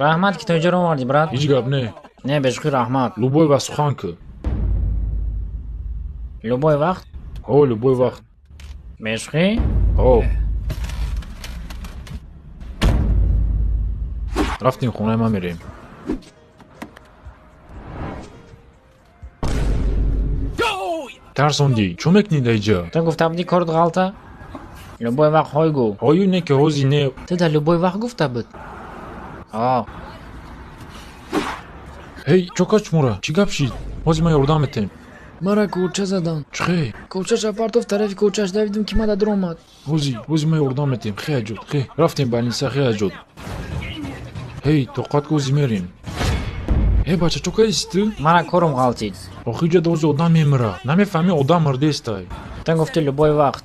Раҳмат, ки то инҷоро овардӣ, брат. Ҳеҷ гап не. Не, бешӯхӣ, раҳмат. Любой вақт сухан кӯ. Любой вақт? Ҳо, любой вақт. Бешӯхӣ? Ҳо. Рафтем, хонаи ман мерем. Тарсондӣ, чӣ мекунӣ дар иҷа? Ту гуфта будӣ, корт ғалта? Любой вақт ҳой гӯ. Ҳою не, ки ҳози не. Ту дар любой вақт гуфта буд. Ҳо. Ҳей, чо кар шумора? Чӣ гап шид? Ҳози ман ёрдам метем. Мара кӯрча задан. Чӣ хе? Кӯрчаша партоф, тарафи кӯрчаш давидум, ки мада дуромад. Ҳози ман ёрдам метем. Хе, аҷод, хе. Рафтем больница, хе, аҷод. Ҳей, тоқат ку, ҳози мерем. Э, бача, чо кардиси ту? Мара корум ғалтид. Охи, иҷа ҳози одам мемира. Намефаҳмӣ, одам мирдестай. Ту гуфти любой вақт.